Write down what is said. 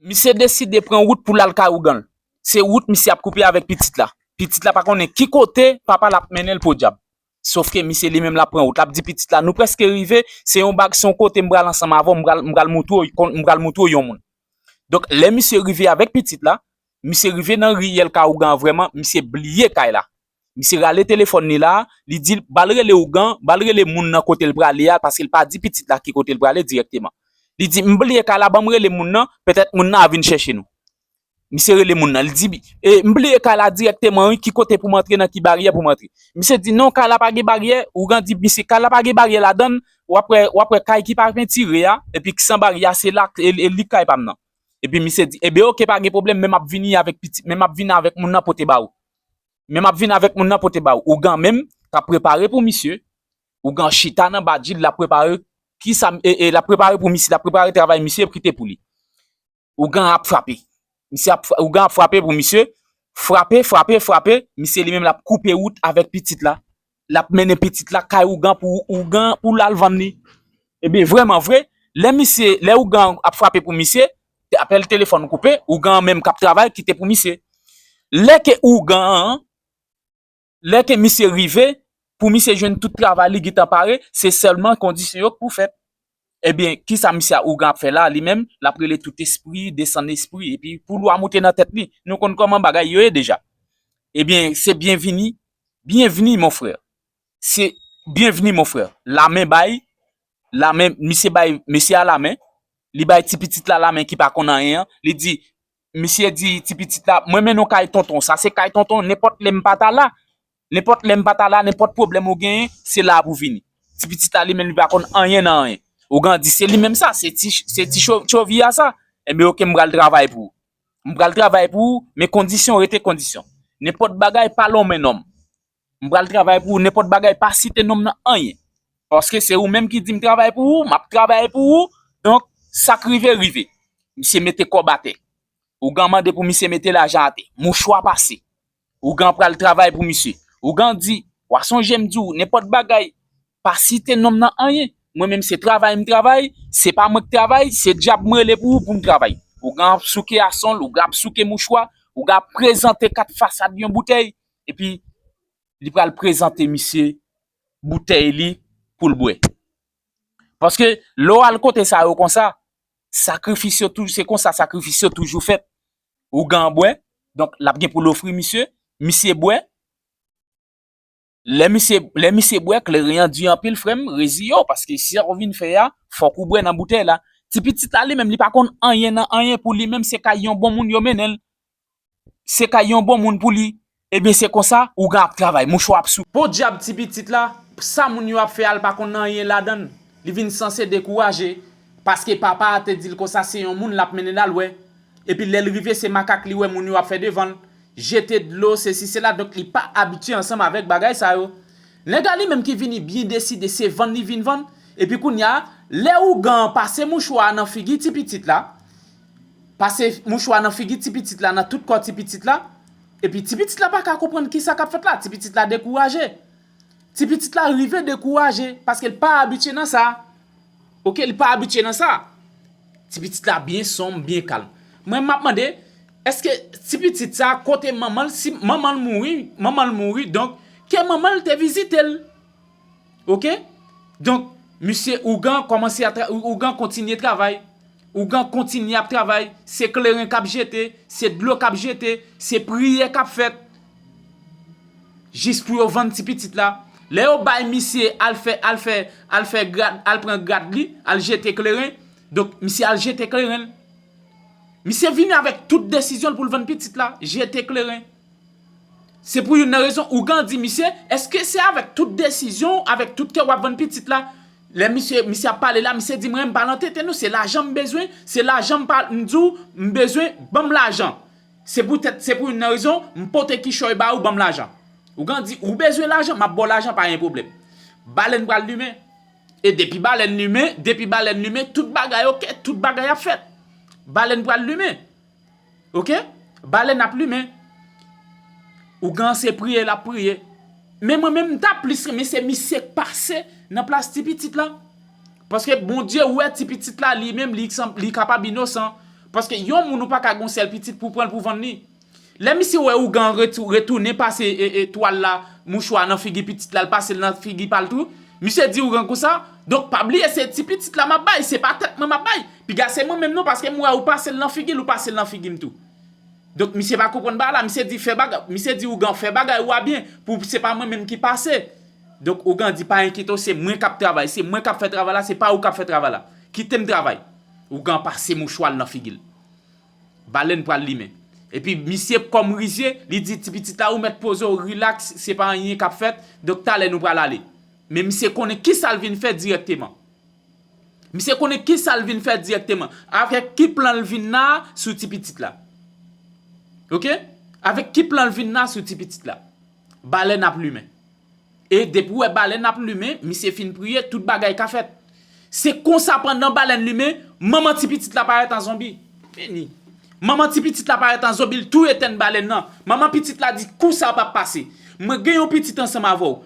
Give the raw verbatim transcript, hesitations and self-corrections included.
Misye deside pran wout pou l al kay ougan l. Se wout misye ap koupe avèk pitit la. Pitit la pa konnen ki kote papa l ap mennen l, podyab. Sofke misye li menm l ap pran wout. L ap di pitit la, nou prèske rive, se yon bag, se yon kote m pral ansanm avè w, m pral, m pral moutre w, m pral moutre w yon moun. Donk, lè misye rive avèk pitit la, misye rive nan riyèl kay ougan an vrèman, misye bliye kay la. Misye rale telefòn li la, li di l, ba l rele ougan, ba l rele moun nan kote l prale a, paske l pa di pitit la ki kote l prale dirèkteman. Li di, m bliye kay la, ban m rele moun nan, petèt moun nan a vin chèche nou. Misye rele moun nan, li di, e, m bliye kay la dirèkteman, wi, ki kote pou m antre, nan ki baryè pou m antre. Misye di, non, kay la pa gen baryè, ougan di, misye, kay la pa gen baryè ladan l, w ap wè, w ap wè kay ki pa pentire a, epi ki san baryè a, se la, e, e li kay pa m nan. Epi misye di, ebyen, oke, pa gen pwoblèm, men m ap vini avèk pitit, men m ap vini avèk moun nan pote ba ou. Men m ap vin avèk moun nan pote ba ou. Ougan menm, k ap prepare pou misye. Ougan chita nan badji l, l ap prepare kisa, e, e, l ap prepare pou misye, l ap prepare travay misye kite pou li. Ougan ap frape. Misye ap, ougan ap frape pou misye. Frape, frape, frape. Misye li menm l ap koupe wout avèk pitit la. L ap mennen pitit la kay ougan pou ougan pou l al vann li. Ebyen, vrèman vre, lè misye, lè ougan ap frape pou misye, apèl telefòn koupe, ougan an menm k ap travay, kite pou misye. Lè ke ougan an, lè ke misye rive, pou misye jwenn tout travay li gentan pare, se sèlman kondisyon yo k pou fèt. Ebyen, kisa misye a ougan ap fè la, li menm, l ap rele tout espri, desann espri, epi pou lwa moute nan tèt li. Nou konn kòman bagay yo ye deja. Ebyen, se byenvini, byenvini, mon frè. Se byenvini, mon frè. Lamen bay, lamen, misye bay mesye a lamen, li bay ti pitit la lamen ki pa konn anyen an, li di, misye di ti pitit la, mwen mennen w kay tonton, sa se kay tonton, nenpòt lè m pa ta la, nenpòt lè m pa ta la, nenpòt pwoblèm ou genyen, se la pou vini. Ti pitit la li menm li pa konn anyen nan anyen. Ougan di, se li menm sa, se ti, se ti cho-, tchovi a sa. Ebyen, oke, m pral travay pou ou. M pral travay pou ou, men kondisyon rete kondisyon. Nenpòt bagay, pa lonmen non m. M pral travay pou ou, nenpòt bagay, pa site non m nan anyen. Paske se ou menm ki di m travay pou ou, m ap travay pou ou. Donk, sa k rive, rive. Misye mete kòb atè. Ougan mande pou misye mete lajan atè. Mouchwa pase. Ougan pral travay pou misye. Ougan di, w a sonje m di w, nenpòt bagay, pa site non m nan anyen. Mwen menm se travay m travay, se pa mwen k travay, se dyab m rele pou ou pou m travay. Ougan ap souke ason l, ougan ap souke mouchwa, ougan ap prezante kat fasad yon boutèy, epi li pral prezante misye boutèy li pou l bwè. Paske lè w al kote sa yo konsa, sakrifis yo toujou, se konsa sakrifis yo toujou fèt. Ougan bwè, donk l ap gen pou l ofri misye, misye bwè. Lè misye, lè misye bwè, kleren an di anpil, frè m, reziye w, paske sa w vin fè a, fòk ou bwè nan boutèy la. Ti pitit la li menm, li pa konn anyen nan anyen, pou li menm se kay yon bon moun yo mennen l. Se kay yon bon moun pou li. Ebyen, se konsa, ougan ap travay, mouchwa ap sou. Podyab ti pitit la, sa moun yo ap fè a, l pa konn anyen ladan l. Li vin sanse dekouraje, paske papa a te di l konsa se yon moun l ap mennen l al wè. Epi lè l rive, se makak li wè moun yo ap fè devan l. Jete dlo, sesi, sela, donk li pa abitye ansanm avèk bagay sa yo. Nèg la li menm ki vini byen deside, se vann li vin vann. Epi kounye a, lè ougan an pase mouchwa a nan figi ti pitit la, pase mouchwa nan figi ti pitit la, nan tout kò ti pitit la, epi ti pitit la pa ka konprann kisa k ap fèt la, ti pitit la dekouraje. Ti pitit la rive dekouraje, paske l pa abitye nan sa. Oke, li pa abitye nan sa. Ti pitit la byen sonm, byen kalm. Mwen, m ap mande, èske ti pitit sa, kote manman l, si manman l mouri, manman l mouri, donk, ke manman l te vizite l. Oke? Donk, misye ougan kòmanse a tra-, ougan kontinye travay. Ougan kontinye ap travay. Se kleren k ap jete, se dlo k ap jete, se priyè k ap fèt. Jis pou yo vann ti pitit la. Lè yo bay misye al fè, al fè, al fè grad, al pran grad li, al jete kleren. Donk, misye al jete kleren l. Misye vini avèk tout desizyon l pou l vann pitit la, jete kleren. Se pou youn nan rezon ougan di misye, èske se avèk tout desizyon w, avèk tout kè w ap vann pitit la? Lè misye, misye ap pale la, misye di, mwen, m pa nan tenten nou, se lajan m bezwen, se lajan m pa, m di w, m bezwen, ban m lajan. Se poutèt, se pou youn nan rezon, m pote kichòy ba ou, ban m lajan. Ougan di, ou bezwen lajan, m ap ba w lajan, pa gen pwoblèm. Balèn pral limen. E depi balèn limen, depi balèn limen, tout bagay oke, tout bagay ap fèt. Balèn pral limen. Oke? Balèn ap limen. Ougan se priye, l ap priye. Men mwen menm, m ta plis renmen se misye k pase nan plas ti pitit la. Paske Bondye wè ti pitit la, li menm, li sanm-, li kapab inosan. Paske yon moun ou pa ka gon sèl pitit pou pran l pou vann li. Lè misye wè ougan retounen pase e, e, twal la, mouchwa nan figi pitit la, l pase l nan figi pa l tou. Misye di ougan konsa, donk pa bliye se ti pitit la m ap bay, se pa tèt mwen m ap bay. Piga se mwen menm non, paske m wè ou pase l nan figi l, ou pase l nan figi m tou. Donk misye pa konprann bagay la, misye di fè bagay, misye di ougan fè bagay ou a byen, pou se pa mwen menm ki pase. Donk ougan di pa enkyete w, se mwen k ap travay, se mwen k ap fè travay la, se pa ou k ap fè travay la. Kite m travay. Ougan pase mouchwa l nan figi l. Balèn pral limen. Epi misye kòm rizye, li di ti pitit la ou mèt poze w, rilaks, se pa anyen k ap fèt, donk talè nou pral ale. Men misye konnen kisa l vin fè dirèkteman. Misye konnen kisa l vin fè dirèkteman. Avèk ki plan l vin la sou ti pitit la. Oke? Avèk ki plan l vin la sou ti pitit la. Balèn ap limen. E depi w wè balèn ap limen, misye fin priye, tout bagay ka fèt. Se konsa pandan balèn limen, manman ti pitit la parèt an zonbi. Beni. Manman ti pitit la parèt an zonbi, l tou etèn balèn nan. Manman pitit la di kou sa p ap pase. Mwen gen yon pitit ansanm avè w.